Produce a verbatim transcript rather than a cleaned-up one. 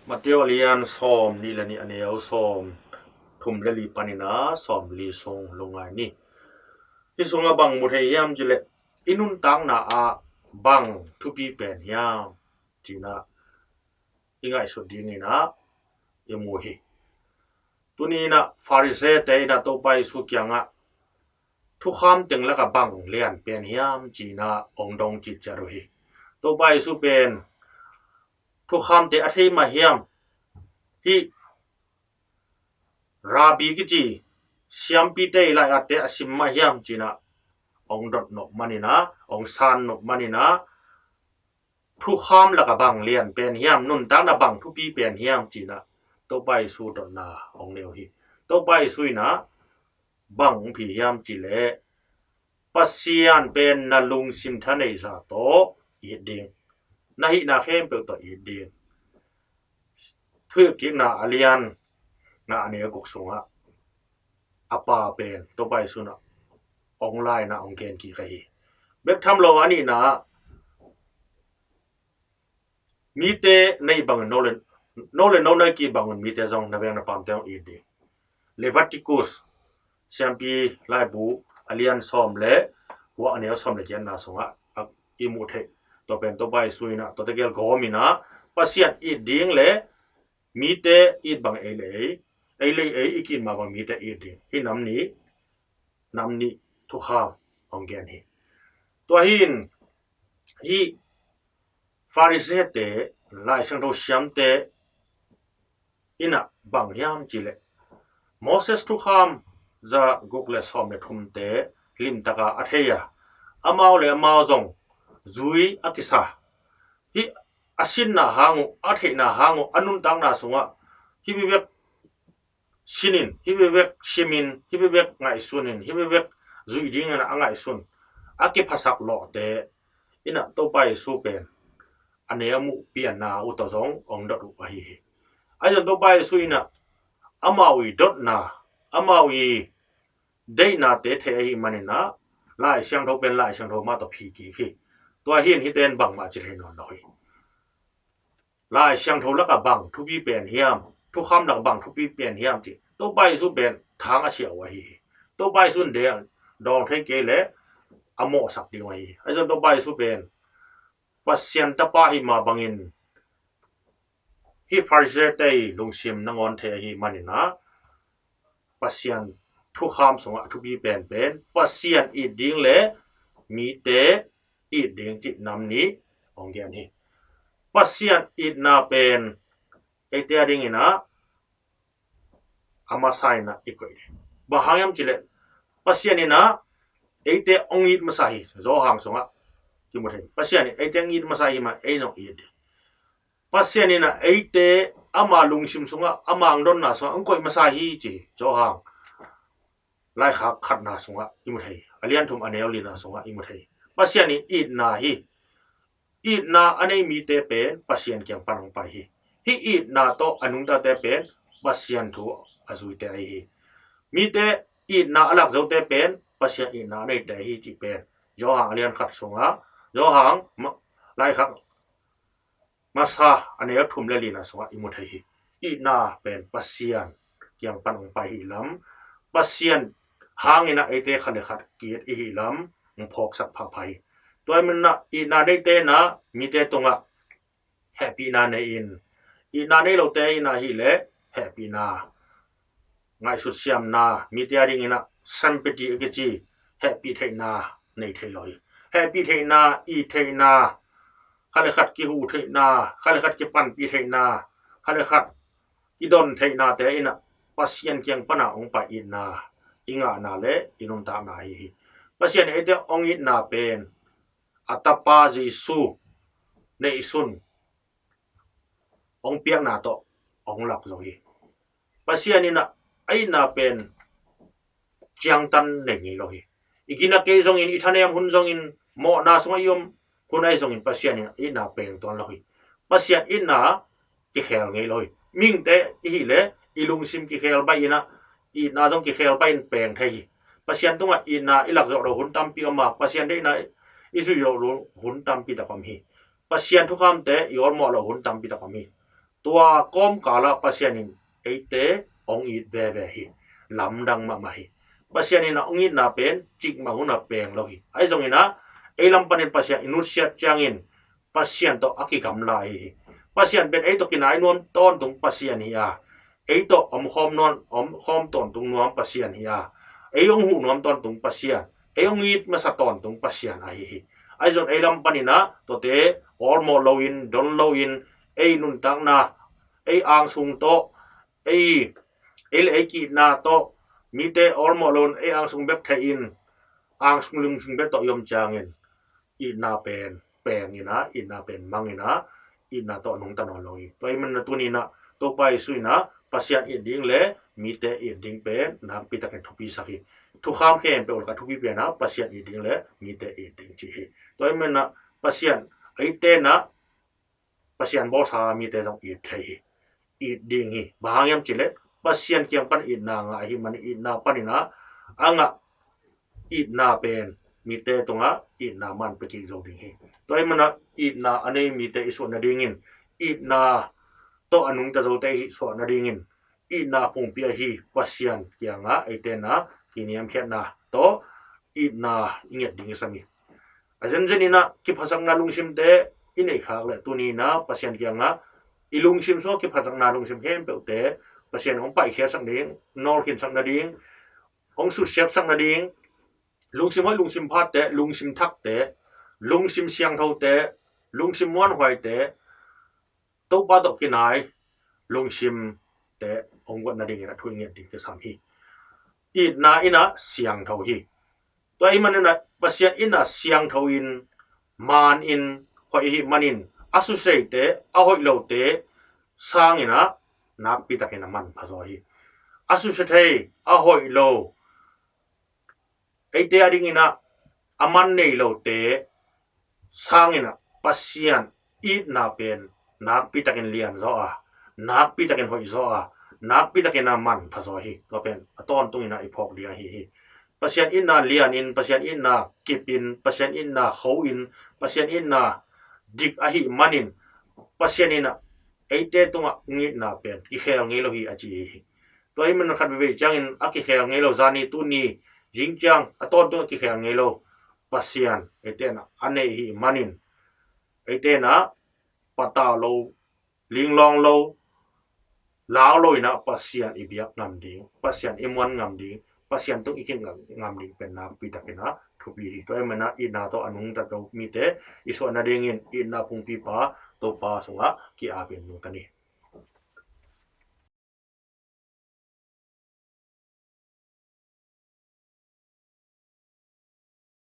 Matthai a lian sawm nih le nih, a neu sawm thum le li panin a sawm li sung lungngai ni. Hih sungah bang mu thei hiam cih leh, i nuntakna ah bang thupi pen hiam cih i ngaihsut dingin ah i mu hi. Tuni in ah Pharisee-te in ah Topa Jesu kiangah thukham teng lakah bang lian pen hiam cih in ah hong dong citciat uh hi. Topa Jesu pen thukhamte a thei mah hiam? Hih Rabbi kici siampite' lai-atte a sim mah hiam cih in ah hong dot nop manin ah, hong san nop manin ah, thukham lakah bang lian pen hiam, nuntakna bang thupi pen hiam cih in ah Topa Jesu dotna hong nei uh hi. Topa Jesu in ah bang hong phi hiam cih leh, Pasian pen na lungsim thaneihsa tawh it ding, na hihna khempeuh tawh it ding. Thuhilhkikna a lian nga, a neu guk sungah a pa pen Topa Jesu in ah hong la in ah hong gen kik ahi hi. Bek tham lo, a nihna ah mite na it bangin no le no, le no na ki bangun mite zong na veng na pamte hong it ding. Leviticus siampi laibu a lian sawm le kua, a neu sawm le giatna sungah i mu thei. Tua pen Topa Jesu in ah tuate gel gawm in ah Pasian it ding le mite it bang ei le ei, ei le ei i ki-it mah bang mite it ding. Hih nam nih, nam nih thukham hong gen hi. Tua hi in hih Pharisee-te, Lai Siangtho siamte in ah bang hiam cih leh, Moses thukham za guk le sawm le thumte limtaka a thei a, amau le amau zong zui a kisa. Hih a sinna hang uh, a theihna hang uh, a nuntakna sungah hih bibek sinin, hih bibek simin, hih bibek ngaihsunin, hih bibek zuih dingin a ngaihsun, a kiphasak lawhte in ah Topa Jesu pen a neu a muh pianna uh tawh zong hong dot uh ahi hi. Ahi zong Topa Jesu in ah amau i dotna, amau i deihnate thei ahih manin ah Lai Siangtho pen Lai Siangtho mah tawh phi kik hi. Tua hi in hihte in bangmah ci thei nawn lo hi. Lai Siangtho lakah bang thupi pen hiam, thukham lakah bang thupi pen hiam cih Topa Jesu pen thang a siah uh ahi hi. Topa Jesu in deng dawng thei kei leh a mawhsak ding uh ahi hi. Ahi zong Topa Jesu pen Pasian Tapa ahih mah bangin hih Pharisee-te' lungsim nangawn thei ahih manin ah Pasian thukham sungah a thupi penpen Pasian it ding le mite it ding cih nam nih hong gen hi. Pasian itna pen eite a dingin ah a masa in ah i koih hi. Bang hang hiam cih leh Pasian in ah eite hong it masa hi. Johan sungah kimu thei. Pasian in eite hong it masa hi mah, ei in hong it hi. Pasian in ah eite ama lungsim sungah, ama angdonna sungah hong koih masa hi ci hi. Johan laikhak khatna sungah i mu thei hi. A lian thum a neu lina sungah i mu thei hi. Pasian in itna hi. Itna a nei mite pen Pasian kiang pan hong pai hi. Hih itna tawh a nungtate pen Pasian thu a zuite ahi hi. Mite itna a lak zote pen Pasian itna a neite ahi hi cih pen Johan a lian khat sungah, Johan ma-, laikhak masa a neu thum le lina sungah i mu thei hi. Itna pen Pasian kiang pan hong pai hi lam, Pasian hangin ah eite khat le khat ki-it i hi lam hong phawksak phapha hi. Tua ahih manin ah itna neite in ah mite tungah hehpihna nei in, itna nei lote in ah ahih leh hehpihna, ngaihsut siamna, mite a dingin ah sympathy a kici hehpih theihna nei thei lo hi. Hehpih theihna, it theihna, khat le khat kihuh theihna, khat le khat kipanpih theihna, khat le khat kidon theihnate in ah Pasian kiang pan ah hong pai itna i ngahna le i nuntakna ahi hi. Pasian in eite hong itna pen a Tapa Jesu neihsun hong piakna tawh hong lak zo hi. Pasian in ah a itna pen ciangtan nei ngei lo hi. I gina kei zongin, i thanem hun zongin, mawhna sungah i om hun ahi zongin Pasian in ah itna peng tuan lo hi. Pasian itna kikhel ngei lo hi. Mihingte i hih leh i lungsim kikhel baih in ah, itna zong kikhel baih in peng thei hi. Pasian tungah itna i lak zawh loh hun tampi om a, Pasian deihna i zuih zawh loh hun tampi tak om hi. Pasian thukhamte i awlmawh loh hun tampi tak om hi. Tua kawmkalah Pasian in eite hong it veve hi. Lamdang mahmah hi. Pasian in a hong itna pen cikmah hun a peng lo hi. Ahi zongin a, ei lam panin Pasian i nutsiat ciangin Pasian tawh a kigamla ahi hi. Pasian pen ei tawh kinai nuam tawntung Pasian hi a, ei tawh omkhawm nuam, omkhawm tawntung nuam Pasian hi a, ei hong huh nuam tawntung Pasian, ei hong it masa tawntung Pasian ahi hi. Ahi zong ei lam panin a tuate awlmawh loin, don loin, ei nuntakna, ei angsung tawh, ei, ei le ei ki-itna tawh, mite awlmawh loin ei angsung bek theihin, angsung lungsung bek tawh i om ciangin itna pen pengin a, itna pen mangin a, itna tawh a nungta nawn lo hi. Tua ahih manin a tuni-in a, Topa Jesu in a Pasian it ding le mite it ding pen nakpi takin thupi sak hi. Thukham khempeuh lak a thupi pen a Pasian it ding le mite it ding cih hi. Tua ahih manin a Pasian, eite in a Pasian bawlsa mite zong it thei hi. It ding hi. Bang hang hiam cih leh Pasian kiang pan itna ngah ahih manin, itna panin a, a ngah itna pen mite tungah itna man pia kik zo ding hi. Tua ahih manin a itna a nei mite i suah nadingin, itna tawh a nungta zote i suah nadingin, itna pumpi ahi Pasian kiangah eite in a kiniamkhiatna tawh itna i nget ding i sam hi. A zenzen in a kiphatsakna lungsimte i neih khak leh tuni-in a Pasian kiangah i lungsim sungah kiphatsakna lungsim khempeuhte Pasian hong paihkhiatsak ding, nawlkhinsak nading, hong suksiatsak nading, lungsim hoih, lungsim phatte, lungsim thakte, lungsim siangthote, lungsim muanhuaite, Topa tawh kinai lungsimte hong guat nadingin a thu i nget ding kisam hi. Itna in a siangtho hi. Tua ahih manin a Pasian in a siangtho in, man in, hoih ahih manin a susia theite, a hoih lote sangin a nakpi takin a manpha zaw hi. A susia thei, a hoih lo, eite a dingin a a man nei lote sangin a Pasian itna pen nakpi takin lian zaw a, nakpi takin hoih zaw a, nakpi takin a manpha zaw hi. Tua pen a tawntungin a i phawk ding ahi hi. Pasian itna lianin, Pasian itna kipin, Pasian itna khoin, Pasian itna dik ahih manin Pasian in a eite tungah hong itna pen kikhel ngei lo hi a ci hi. Tua ahih manin khat veivei ciangin a kikhel ngei lo, zani, tuni, zing ciang a tawntung a kikhel ngei lo Pasian eite in a a neih ahih manin, eite in a patau lo, linglawng lo, lau lo in a Pasian i biak ngam ding, Pasian i muan ngam ding, Pasian tung i khin ngam, ngam ding pen nakpi takin a thupi hi. Tua ahih manin a itna tawh a nungta zo mite i suah nadingin itna pumpipa Topa sungah ki-apin nungta ni.